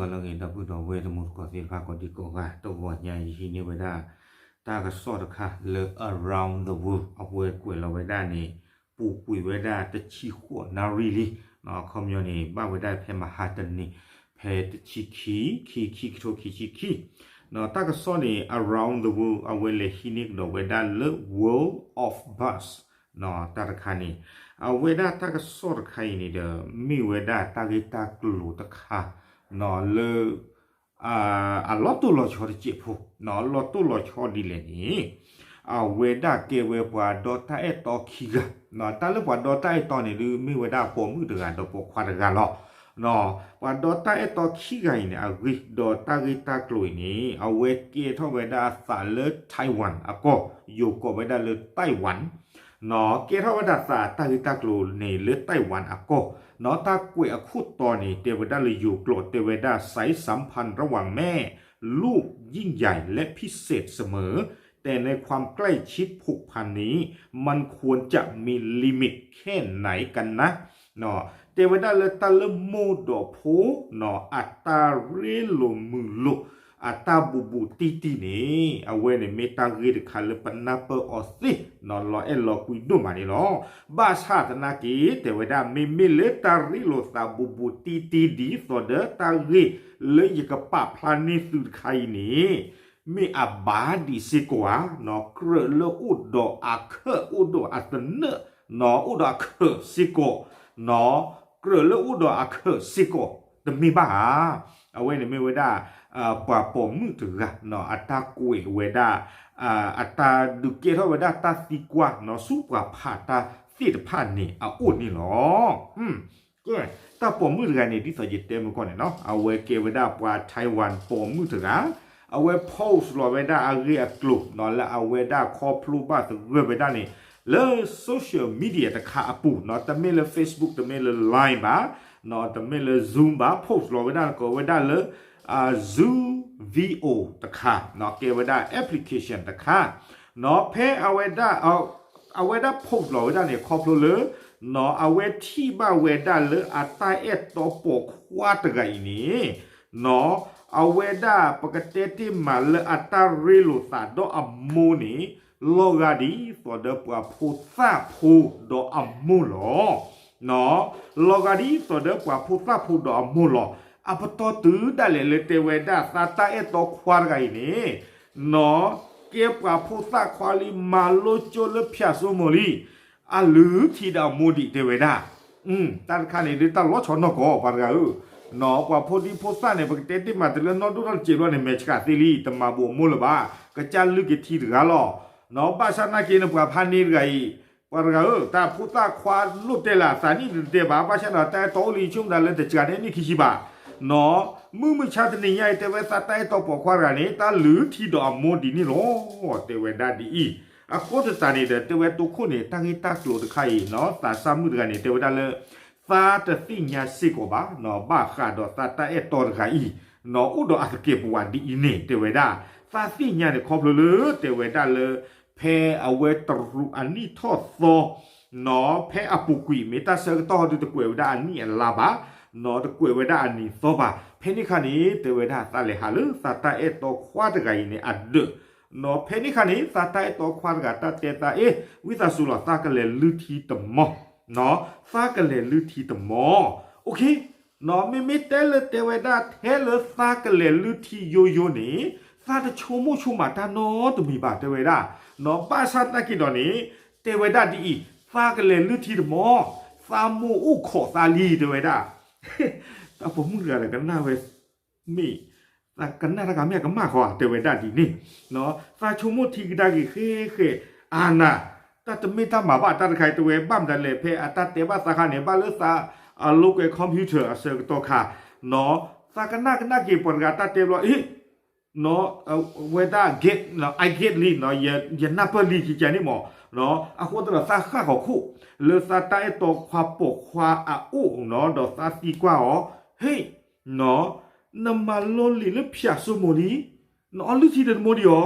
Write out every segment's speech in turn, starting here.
ဂီၤလၢအဂ့ၤ ဒီပုၢ်ဒီဝဲၢ်တံၤသကိးသ့ၣ်တဖၣ် ကိးဒံကိးဂၤ, တဂီၤညါယဟံးန့ၢ်ဝဲဒၣ် တၢ်ကစီၣ်တခါလၢ around the world အဝဲကွဲးလီၤဝဲဒၣ်န့ၣ် ပူၤကွံာ်ဝဲဒၣ်တဆံဃိးနၣ်ရံၣ်လံ, အခီပညီန့ၣ် ဘၣ်ဝဲဒၣ်ဖဲမဟါတနံၤ ဖဲတဆံခံ, ခံ, ခံကထိခံဆံခံ, တၢ်ကစီၣ်န့ၣ် around the world အဝဲလဲၤဟံးန့ၢ်ကဒီးဝဲဒၣ်လၢ World of Buzz တၢ်တခါန့ၣ်, အဝဲဒၣ်တၢ်ကစီၣ်တခါအံၤန့ၣ်ဒီး မ့ၢ်ဝဲဒၣ်တၢ်ဂ့ၢ်တၢ်ကျိၤတခါ လၢ အလီၤတိၢ်လီၤဆီတစဲးဖိ, လီၤတိၢ်လီၤဆီဒ်လဲၣ်န့ၣ်, အဝဲဒၣ်ကဲဝဲပှၤဒီတၢ်အဲၣ်တီခံဂၤ, တၢ်လၢပှၤဒီတၢ်အဲၣ်တီခံဂၤန့ၣ်ဒုး မ့ၢ်ဝဲဒၣ်ပိာ်မုၣ်တဂၤဒီးပိာ်ခွါတဂၤလီၤ. ပှၤဒီတၢ်အဲၣ်တီခံဂၤအံၤန့ၣ် အဂ့ၢ်ဒီးတၢ်ဂ့ၢ်တၢ်ကျိၤအံၤန့ၣ် အဝဲကဲထီၣ်ဝဲဒၣ်အသးလၢ Taiwan အကီၢ်, ယိၤကိးဝဲဒၣ်လၢ Taiwan ကဲထီၣ်ဝဲဒၣ်သးတၢ်ဂ့ၢ်တၢ်ကျိၤန့ၣ်လၢ Taiwan အကီၢ်, တၢ်ကွဲးအခိၣ်တီန့ၣ် တဲဝဲဒၣ်လၢယိၤကျိာ် တဲဝဲဒၣ် สายสัมพันธ์ระหว่างแม่ลูกยิ่งใหญ่และพิเศษเสมอ แต่ในความใกล้ชิดผูกพันนี้ มันควรจะมีลิมิตแค่ไหนกันนะ တဲဝဲဒၣ်လၢတၢ်လၢမိၢ်ဒီးဖိ အတၢ်ရ့လိာ်မုာ်လိာ် အတၢ်ဘူးဘူးတံၢ်တံၢ်န့ၣ် အဝဲန့ၣ်မ့ၢ်တၢ်ဂ့ၢ်တခါလၢပနၢ်ပၢၢ်အီၤသ့ လီၤအဲၣ်လီၤကွံဒိၣ်မးန့ၣ်လီၤ. ဘၣ်ဆၣ်သနာ်က့ တဲဝဲဒၣ် မ့မ့ၢ်လၢတၢ်ရ့လိာ်သးဘူးဘူးတံၢ်တံၢ်ဒ်သိးဒီး တၢ်ဂ့ၢ်လၢယကပာ်ဖျါန့ၢ်သုတခါအံၤန့ၣ် မ့ၢ်အဘၣ်ဒံးစ့ၢ်ကီးဧါ, ကြၢးလၢအိၣ်ဒီးအခၢၣ် အိၣ်ဒီးအသနၢၣ်, အိၣ်ဒီးအခၢၣ်စ့ၢ်ကီး, ကြၢးလၢအိၣ်ဒီးအခၢၣ်စ့ၢ်ကီး တမ့ၢ်ဘၣ်ဧါ. အဝဲန့ၣ်မ့ၢ်ဝဲဒၣ် ပှၤပိာ်မုၣ်တဂၤ အတၢ်ကွဲးဝဲဒၣ် အတၢ်ဒုးကဲထီၣ်ဝဲဒၣ်တၢ်သံကွၢ် ဆူပှၤဖးတၢ်သ့ၣ်တဖၣ်န့ၣ်အအိၣ်န့ၣ်လီၤ. တၢ်ပိာ်မုၣ်တဂၤန့ၣ် ဒ်သိးယတဲမုၢ်ကီၢ်န့ၣ်နီၤ အဝဲကဲဝဲဒၣ်ပှၤ Taiwan ပိာ်မုၣ်တဂၤ, အဝဲ post လီၤဝဲဒၣ်အဂ့ၢ်အကျိၤနီၤ လၢအဝဲဒၣ်ခီဖျိဘၣ်သဂၢၢ်ဝဲဒၣ်န့ၣ် လၢ social media တခါအပူၤနီၤ တမ့ၢ်လၢ Facebook တမ့ၢ်လၢ Line ဘၣ်နီၤ တမ့ၢ်လၢ Zoom ဘၣ် post လီၤဝဲဒၣ်ကိးဝဲဒၣ်လၢ Zoom V O တခါနီၤ ကဲဝဲဒၣ် application တခါနီၤ ဖဲအဝဲဒၣ် အဝဲဒၣ် post လီၤဝဲဒၣ်န့ၣ် ခီဖျိလၢ နီၤ အဝဲထံၣ်ဘၣ်ဝဲဒၣ်လၢအတၢ်အဲၣ်တီပိာ်ခွါတဂၤအံၤန့ၣ် နီၤ အဝဲဒၣ်ပကတဲတ့ၢ်မးလၢအတၢ်ရ့လိာ်သးဒီးအမိၢ်န့ၣ် လီၤဂာ်ဒ်သိးဒီးပှၤဖိသၣ်ဖိဒီးအမိၢ်လီၤ. နီၤ လီၤဂာ်ဒ်သိးဒီးပှၤဖိသၣ်ဖိဒီးအမိၢ်လီၤ. အပတီၢ်တုၤဒၣ်လဲာ်လၢတဲဝဲဒၣ်သးတၢ်အဲၣ်တီခွါတဂၤအံၤန့ၣ် နီၤ ကဲပှၤဖိသၣ်ခွါလံ မၤလိကၠိလၢဖၠၣ်စိမိၤလံ အလုၢ်ထံဒီးအမိၢ်ဒံးတဲဝဲဒၣ်. တၢ်တခါန့ၣ်ဒုးတၢ်လီၤဆီနီၢ်ကီၢ် ပှၤတဂၤဧၢ, နီၤ ပှၤဖိဒံဖိသၣ်န့ၣ် ပကတဲတ့ၢ်မးတုၤလၢနီၢ်ဒိၣ်ထီၣ်တစဲးဘျီန့ၣ် မဲာ်ဆှးသ့လံ တမၤဘူးအမိၢ်လၢၤဘၣ်, ကစၢ်လုၢ်က့ၤထံတဂၤလီၤ. နီၤ ဘၣ်ဆၣ်နာ်က့န့ၣ် ပှၤဖးန့ၢ်တဂၤအံၤ ပှၤတဂၤဧၢ, တၢ်ဖိသၣ်ခွါလိၣ်တဲလၢအသးနံၣ်တတဲဘၣ်, ဘၣ်ဆၣ်ဒီးတၢ်အဲၣ်တီအိၣ်လံ ဆိကမိၣ်ဒၣ်လၢတစှၤန့ၣ်နံၣ်ခံဆံဘၣ်. နီၤ မုၢ်မုၢ်ဆါတနံၤညါအံၤ တဲဝဲသးတၢ်အဲၣ်တီပိာ်ခွါတဂၤန့ၣ် တၢ်လုၢ်ထံဒီးအမိၢ်ဒ်န့ၣ်လီၤ. တဲဝဲဒၣ်ဒ်အံၤ, အဃိသတးန့ၣ်ဒီး တဲဝဲတိခိၣ်န့ၣ် တၢ်ဂ့ၢ်တၢ်ကျိၤတခါအံၤနီၤ သးစၢ်မုၣ်တဂၤန့ၣ် တဲဝဲဒၣ်လၢ သးတသ့ၣ်ညါစ့ၢ်ကီးဘၣ်နီၤ ဘၣ်ဃးဒီးသးတၢ်အဲၣ်တီတဂၤအံၤ နီၤ အိၣ်ဒီးအသကဲးပဝးဒ်အံၤန့ၣ် တဲဝဲဒၣ်, သးသ့ၣ်ညါန့ၣ်ခီဖျိလၢ တဲဝဲဒၣ်လၢ ဖဲအဝဲတရူးအနံၣ်ထီၣ်သီ နီၤ ဖဲအပူၤကွံာ် မ့ၢ်တၢ်ဆၢကတီၢ်ဟီဒုးတကွဲးဝဲဒၣ်အနံၣ်အလါဘၣ်, နီၤ တကွဲးဝဲဒၣ်အနံၤသီဘၣ်. ဖဲန့ၣ်ခါန့ၣ် တဲဝဲဒၣ်သးလဲၤဟးလၢသးတၢ်အဲၣ်တီခွါတဂၤအံၤန့ၣ်အဒၢး, နီၤ ဖဲန့ၣ်ခါန့ၣ် သးတၢ်အဲၣ်တီခွါတဂၤ တၢ်တဲသးအ့ၣ် ဝံသးစူၤလီၤ သးကလဲၤလုၢ်ထံတမီၤ, နီၤ သးကလဲၤလုၢ်ထံတမီၤ. အိၣ်ခ့ နီၤ မ့မ့ၢ်တဲလၢတဲဝဲဒၣ် ထဲလၢသးကလဲၤလုၢ်ထံယိယိန့ၣ် သးတဆိကမိၣ်ဆိကမးတၢ်နီတမံၤဘၣ် တဲဝဲဒၣ်, နီၤ ဘၣ်ဆၣ်သနာ်က့ဒီးန့ၣ် တဲဝဲဒၣ်ဒ်အံၤ, သးကလဲၤလုၢ်ထံတမီၤ, သးမိၢ်အိၣ်ခိးသးလံ တဲဝဲဒၣ်. တၢ်ပိာ်မုၣ်တဂၤဒီးကနၣ်ဝဲ မ့ၢ် သးကနၣ်တၢ်ကမ့ၢ်အကမၣ်ဃီ တဲဝဲဒၣ်ဒ်န့ၣ်, သးဆိကမိၣ်ထံကဒါက့ၤဃဲဃဲ အါနၤ, တၢ်တမ့ၢ်တၢ်မၤဘၣ်တၢ်တခါအံၤ တဲဝဲဘၣ်မတၤလဲၣ် ဖဲအတၢ်တဲဘၣ်သးခါန့ၣ် ဘၣ်လၢသးအလိာ်ကွဲ computer အဆၢကတီၢ်ခါ, နီၤ သးကနၣ်ကနၣ်က့ၤပှၤတဂၤတၢ်တဲဘျီ အ့ၣ် နီၤ ဝဲဒၣ် get, I get လံ နီၤ ယနၢ်ပၢၢ်လံ ကကန့ၣ်မး, နီၤ အဃိသတးဒီးသးဃၣ်ဃီၤခိၣ် လၢသးတၢ်အဲၣ်တီခွါပိာ်ခွါအအိၣ်နီၤ ဒီးသးသံကွၢ်အီၤ, ဟ့ၣ် နီၤ နမၤလိလံာ်လၢဖၠၣ်စိမိၤလံ, နအီလုၢ်ထံဒီးတမိၢ်ဒံးအီၤ,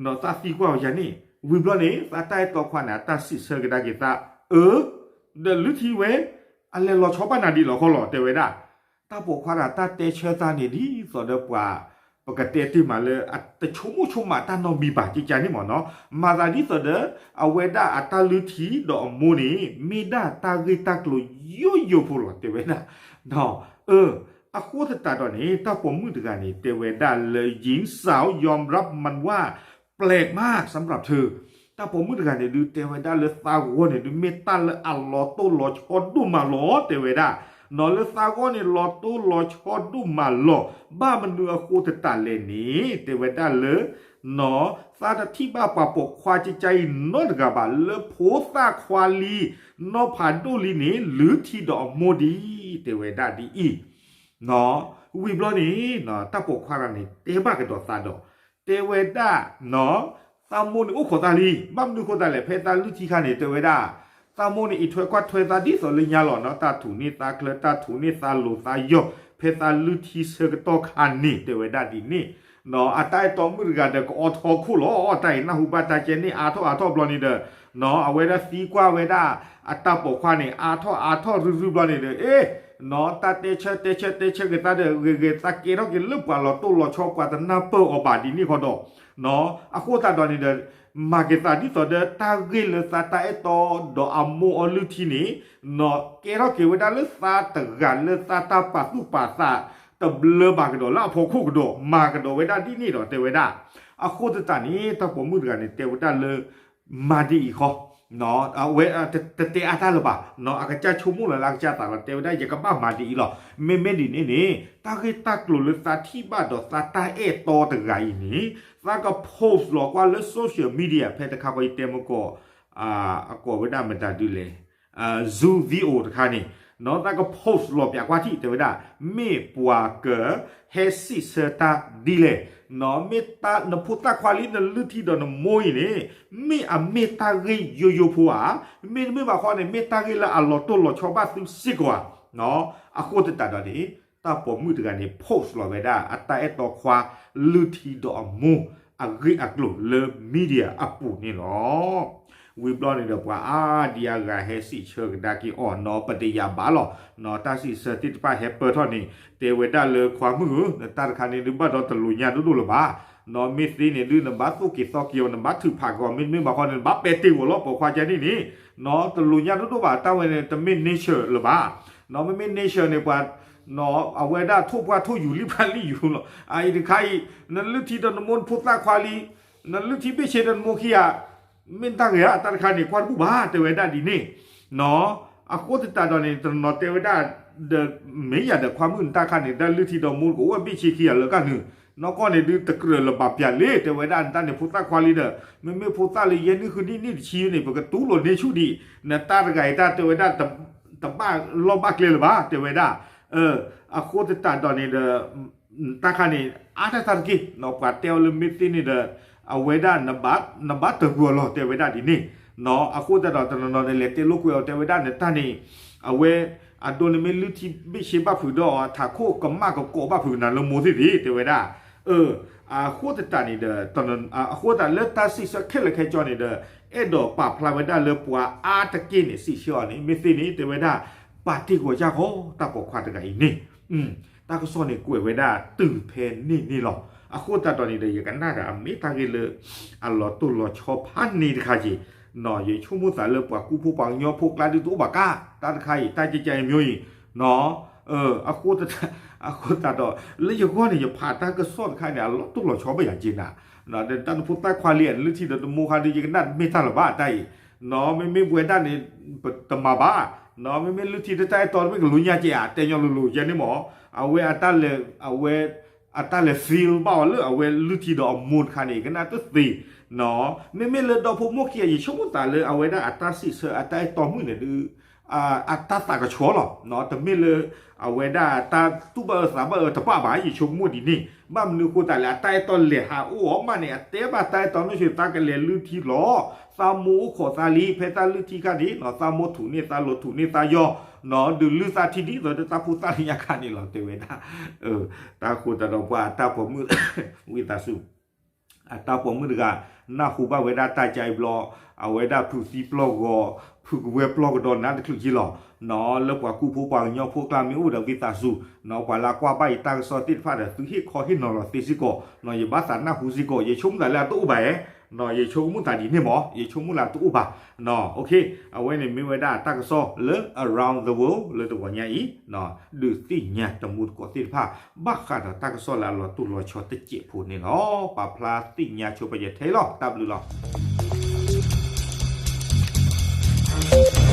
နီၤ သးသံကွၢ်အီၤယၤန့ၣ်, ဝံၤဘျီန့ၣ် သးတၢ်အဲၣ်တီခွါန့ၣ် အတၢ်စံးဆၢကဒါက့ၤသး, အၢ ဒီးလုၢ်ထံဝဲ အလဲၤလီၤဆီဘၣ်နၤဒံးလီၤခီလီၤ တဲဝဲဒၣ်. တၢ်ပိာ်ခွါတဂၤတၢ်တဲဆၢသးန့ၣ် ဒ်သိးဒီးပှၤ ပကတဲတ့ၢ်မးလၢ တဆိကမိၣ်ဆိကမးတၢ်နီတမံၤဘၣ် ကကန့ၣ်မ့ၢ်နီၤ, မၤသးဒ်သိးဒီး အဝဲဒၣ်အတၢ်လုၢ်ထံဒီးအမိၢ်န့ၣ် မ့ၢ်ဒၣ်တၢ်ဂ့ၢ်တၢ်ကျိၤယိယိဖိလီၤ တဲဝဲဒၣ်. အဃိသတးဒီးန့ၣ် တၢ်ပိာ်မုၣ်တဂၤန့ၣ် တဲဝဲဒၣ်လၢ หญิงสาวยอมรับมันว่าแปลกมากสำหรับเธอ တၢ်ပိာ်မုၣ်တဂၤန့ၣ်ဒုး တဲဝဲဒၣ်လၢသးဂီၢ်န့ၣ်ဒုး မ့ၢ်တၢ်လၢအလီၤတိၢ်လီၤဆီဒိၣ်မးလီၤ တဲဝဲဒၣ်. လၢသးဂီၢ်န့ၣ်လီၤတိၢ်လီၤဆီဒိၣ်မးလီၤ. ဘၣ်မနုၤအဃိသတးလဲၣ်န့ၣ် တဲဝဲဒၣ်လၢ သးတထံၣ်ဘၣ်ပှၤပိာ်ခွါကကါအံၤနီတဂၤဘၣ် လၢဖိသၣ်ခွါလံ နီၢ်ဖးဒိၣ်လံန့ၣ် လုၢ်ထံဒီးအမိၢ်ဒံး တဲဝဲဒၣ်ဒ်အံၤ. ဝံၤဘျီန့ၣ် တၢ်ပိာ်ခွါတဂၤန့ၣ် တဲဘၣ်ကဒီးသးဒီး တဲဝဲဒၣ် သးမိၢ်န့ၣ်အိၣ်ခိးသးလံ. ဘၣ်မနုၤအဃိသတးလဲၣ် ဖဲသးလုၢ်ထံခါန့ၣ် တဲဝဲဒၣ် သးမိၢ်န့ၣ်အံးထွဲကွၢ်ထွဲသးဒ်သိးလၢညါလီၤနီၤ, တၢ်ထူၣ်န့ၢ်သးချၢ တၢ်ထူၣ်န့ၢ်သးလိၤသးယီၤ ဖဲသးလုၢ်ထံဆၢကတီၢ်ခါန့ၣ် တဲဝဲဒၣ်ဒ်န့ၣ်. အတၢ်အဲၣ်တီမုၣ်တဂၤဒီး ကအီထီခိၣ်လီၤ. တၢ်အံၤနၢ်ဟူဘၣ်တၢ်ကဲန့ၣ် အါထီၣ်အါထီၣ်ဘျီန့ၣ်ဒီး အဝဲဒၣ်သံကွၢ်ဝဲဒၣ် အတၢ်ပိာ်ခွါန့ၣ် အါထီၣ်အါထီၣ်ရုၢ်ရုၢ်ဘျီန့ၣ်ဒီး အ့ တၢ်တဲဆၢတဲဆၢတဲဆၢက့ၤသးဒီး ဂ့ၤဂ့ၤသးကဲထီၣ်က့ၤလၢပှၤလီၤတိၢ်လီၤဆီ ပှၤတနၢ်ပၢၢ်အီၤဘၣ်ဒ်န့ၣ်ဃီဒီး အဃိသတးဒီးန့ၣ်ဒီး မၤက့ၤသးဒ်သိးဒီးတၢ်ဂ့ၢ်လၢသးတၢ်အဲၣ်တီဒီးအမိၢ်အီလုၢ်ထံန့ၣ် ကဲထီၣ်က့ၤဝဲဒၣ်လၢသးတဂၤလၢသးတၢ်ပာ်သူၣ်ပာ်သး တဘျၢဘၣ်ကဒီးလၢအဖီခိၣ်ကဒီး မၤကဒီးဝဲဒၣ်ဒ်န့ၣ်ဒီးတဲဝဲဒၣ်. အဃိသတးန့ၣ် တၢ်ပိာ်မုၣ်တဂၤန့ၣ် တဲဝဲဒၣ်လၢ မၤဒ်အံၤဃီ အဝဲတတဲအါတၢ်လၢၤဘၣ်, အကစၢ်ဆိကမိၣ်လီၤလၢအကစၢ်သးလီၤ တဲဝဲဒၣ် ယကဘၣ်မၤဒ်အံၤလီၤ. မ့မ့ၢ်ဒ်န့ၣ်န့ၣ် တၢ်ဂ့ၢ်တၢ်ကျိၤလၢသးထံၣ်ဘၣ်ဒီးသးတၢ်အဲၣ်တီတဂၤအံၤန့ၣ် သးက post လီၤကွၢ်လၢ social media ဖဲတခါဃီယတဲမကီၢ် အကိးဝဲဒၣ်မတၤဒုလဲၣ် Zoo Video တခါန့ၣ် သးက post လီၤပၠးကွၢ်ထံၣ် တဲဝဲဒၣ် မ့ၢ်ပှၤကဟဲစံးဆၢတၢ်ဒ်လဲၣ်, မ့ၢ်နဖိသၣ်ခွါလံ နလုၢ်ထံဒီးနမိၢ်အံၤန့ၣ် မ့ၢ်အမ့ၢ်တၢ်ဂ့ၢ်ယိယိဖိဧါ, မ့တမ့ၢ်ဘၣ်ဃီန့ၣ် မ့ၢ်တၢ်ဂ့ၢ်လၢအလီၤတိၢ်လီၤဆီဘၣ်သုစ့ၢ်ကီးဧါ. အဃိသတးဒီးန့ၣ် တၢ်ပိာ်မုၣ်တဂၤန့ၣ် post လီၤဝဲဒၣ် အတၢ်အဲၣ်တီခွါ လုၢ်ထံဒီးအမိၢ် အဂ့ၢ်အကျိၤလၢ media အပူၤန့ၣ်လီၤ. ဝံၤဘျီန့ၣ်ဒီး ပှၤအါဒံအါဂၤဟဲစံးဆၢကဒါက့ၤအီၤနီၤ ပတယာ်ဘၣ်လီၤ. တၢ်စံးဆၢသ့ၣ်တဖၣ်ဟဲပၢၢ်ထီၣ်န့ၣ် တဲဝဲဒၣ်လၢခွါမုၣ်ဧၢ, နတၢ်တခါန့ၣ်ဒုးဘၣ်ဒီးတလိာ်ညါဒိၣ်ဒိၣ်လၢၤဘၣ်. မ့ၢ်သ့န့ၣ်ဒုး နဘၣ်သိၣ်က့ၤသီက့ၤအီၤ နဘၣ်ထုးဖးက့ၤအီၤ မ့တမ့ၢ်ဘၣ်ဃီန့ၣ် နဘၣ်ပဲာ်တ့ၢ်ဂီၤလီၤ ပိာ်ခွါကဲန့ၣ်န့ၣ် တလိာ်ညါဒိၣ်ဒိၣ်ဘၣ် တၢ်ဝဲန့ၣ် တမ့ၢ် nature လၢၤဘၣ်. မ့မ့ၢ် nature န့ၣ် ပှၤ အဝဲဒၣ်ထိၣ်ပှၢ်ထိၣ်ယူၤလံၣ်ပှၢ်လံၣ်ယူၤလီၤ. အအံၤတခါအံၤ နလုၢ်ထံဒီးနမိၢ်နဖိသၣ်ခွါလံ, နလုၢ်ထံဘ့ၣ်ဆ့ဒီးနမိၢ်ခံဂၤ မ့ၢ်တၢ်ဂ့ၤဧါ တၢ်တခါန့ၣ် ကွၢ်တဘူၣ်ဘၣ် တဲဝဲဒၣ်ဒ်န့ၣ်. အဃိသတးဒီးန့ၣ် တနီၤတဲဝဲဒၣ် ဒီး မ့ၢ်ယၤဒီးခွါမုၣ်နတၢ်ခါန့ၣ် တၢ်လုၢ်ထံဒီးမိၢ်ကအိၣ်ဝဲဘ့ၣ်ဆ့ခံဂၤလၢကနုာ် နီၢ်ကီၢ်န့ၣ်ဒုးတကြၢးလၢၤဘၣ်ပၠးလံ တဲဝဲဒၣ် နတၢ်န့ၣ်ဖိသၣ်ခွါလံဒီး မ့မ့ၢ်ဖိသၣ်လၢယဲၢ်နံၣ်ဃုနံၣ်နံၣ်တဆံန့ၣ် ပကတူၢ်လိာ်န့ၢ်ဆူၣ်ဒံး နတၢ်တဂၤအံၤတၢ်တဲဝဲဒၣ် တဘၣ်လီၢ်ဘၣ်ကျဲလၢၤဘၣ် တဲဝဲဒၣ်. အဃိသတးဒီးန့ၣ်ဒီး တၢ်ခါန့ၣ် အါတၢ်တၢ်တက့ၢ် ပှၤတဲအီၤလၢမ့ၢ်သ့န့ၣ်ဒီး အဝဲဒၣ် နဘၣ်တဂုာ်အီၤလီၤ တဲဝဲဒၣ်ဒ်န့ၣ်. အဃိသတးဒီးတနီၤနီၤန့ၣ် လဲၤတဲလိာ်ကွဲအီၤ တဲဝဲဒၣ် နတၢ်န့ၣ် အဝဲ အဒိန့ၣ်မ့ၢ်လုၢ်ထံဘ့ၣ်ဆ့ဘၣ်ဖုးဒီး ထးခိၣ်ကမၣ်ကကိးဘၣ်ဖုးကနၤလၢမိၢ်သ့ၣ်သ့ၣ် တဲဝဲဒၣ်. အဃိသတးန့ၣ်ဒီး အဃိသတးလၢတၢ်စံးဆၢခဲလၢာ်ခဲဆ့န့ၣ်ဒီး အဲၣ်ဒိးပာ်ဖျါဝဲဒၣ်လၢပှၤအါတက့ၢ်န့ၣ် စံးဆၢအီၤန့ၣ် မ့ၢ်သ့န့ၣ် တဲဝဲဒၣ် ပာ်တ့ၢ်ဂီၤယၢ်ဂီၤ တၢ်ပိာ်ခွါတဂၤအံၤန့ၣ် တၢ်ကစီၣ်န့ၣ်ကွဲးဝဲဒၣ်တုၤဖဲန့ၣ်န့ၣ်လီၤ. အဃိသတးဒီးန့ၣ်ဒီး ယကနၣ်ဒီးအမ့ၢ်တၢ်ဂ့ၢ်လၢ အလီၤတိၢ်လီၤဆီဖးန့ၣ်တခါက့ၤ, ယဆိကမိၣ်သးလၢပှၤကူဖိပှၤကညီဖိကျါဒုးတအိၣ်ဘၣ်ကါ တၢ်တခါအံၤ တၢ်ကဲကဲအံၤမျိုးအံၤ အဃိသတးဒီး လၢယဂီၢ်န့ၣ် ယဖးတၢ်ကစီၣ်တခါန့ၣ် အလီၤတိၢ်လီၤဆီဘၣ်ယၤက့ၤနၤ, တၢ်နဖိသၣ်ခွါလံ လုၢ်ထံဒီးတမိၢ်ခါဒုး ယကနၣ်တမ့ၢ်တၢ်လၢၤဘၣ်တၢ်အံၤ, မ့မ့ၢ်ပဝဲဒၣ်န့ၣ် တမၤဘၣ်, မ့မ့ၢ်လုၢ်ထံတၢ်အဲၣ်တီတမ့ၢ်ကလိညါက့ၤဧါ တဲညီလိၤလိၤယဲန့ၣ်မ့ၢ်, အဝဲအတၢ်လဲၤ အဝဲ အတၢ်လဲၤ feel ဘၣ်အီၤလၢအဝဲလုၢ်ထံဒီးအမိၢ်တခါန့ၣ် ကနၣ်တသ့, မ့မ့ၢ်လၢဒီဖိမိၢ်ခံဂၤ ယဆိကမိၣ်သးလၢအဝဲဒၣ်အတၢ်စံးဆၢအတၢ်အဲၣ်တီမုၣ်န့ၣ်ဒုး အတၢ်သးကဆှီလီၤ, တမ့ၢ်လၢ အဝဲဒၣ်တၢ်တူၢ်ဘၣ်အၢသးဘၣ်အၢတပၣ်ဘၣ် ယဆိကမိၣ်ဒ်န့ၣ်, ဘၣ်မနုၤအဃိသတးလဲၣ် အတၢ်အဲၣ်တီလဲၤဟးအိၣ်အီၤမးန့ၣ် အတဲဘၣ်တၢ်အဲၣ်တီနီၢ်ဆံး သးကလဲၤလုၢ်ထံလီၤ, သးမိၢ်အိၣ်ခိးသးလံ ဖဲသးလုၢ်ထံခါန့ၣ် သးမိၢ်ထူၣ်န့ၢ်သးလိၤထူၣ်န့ၢ်သးယီၤ, ဒုးလုၢ်သးထံဒ်သိးဒီးတၢ်ဖိသၣ်လၢညါခါန့ၣ်လီၤ တဲဝဲဒၣ်, တၢ်ဃိသတးဒီးပှၤအတၢ်ပိာ်မုၣ် ဝံသးစူၤ အတၢ်ပိာ်မုၣ်တဂၤ နၢ်ဟူဘၣ်ဝဲဒၣ်တၢ်ကါအံၤဘျီ, အဝဲဒၣ်ဖုးသံပျီၢ်ဂီၤ, ဖုးကဝဲၤပျီၢ်ကဒီးနးတချုးက့လီၤ. လၢပှၤကူၣ်ဖိပှၤကညီဖိအကျါမ့ၢ်အိၣ်ဒီးဝံသးစူၤ, ပှၤလၢအကွၢ်ဘၣ်ယတၢ်ကစီၣ်သ့ၣ်တဖၣ်ဒီး သုဟ့ၣ်ခီဟ့ၣ်နီၤလီၤသ့စ့ၢ်ကီး, ယဘၣ်သးနၢ်ဟူစ့ၢ်ကီး, ယဆိကမိၣ်သးလၢအတအိၣ်ဘၣ်ဧါ, ယဆိကမိၣ်သးဒ်န့ၣ်မး, ယဆိကမိၣ်လၢအတအိၣ်ဘၣ်. အဝဲန့ၣ်မ့ၢ်ဝဲဒၣ်တၢ်ကစီၣ်လၢ around the world လၢတဂီၤညါအံၤ, ဒုးသ့ၣ်ညါတမူသကိးသ့ၣ်တဖၣ် ဘၣ်ဃးဒီးတၢ်ကစီၣ်လၢအလီၤတိၢ်လီၤဆီတစဲးဖိန့ၣ်လီၤ. ပာ်ဖျါသ့ၣ်ညါဆိပာ်ယဲထဲလီၤ. တၢ်ဘျုးလီၤ.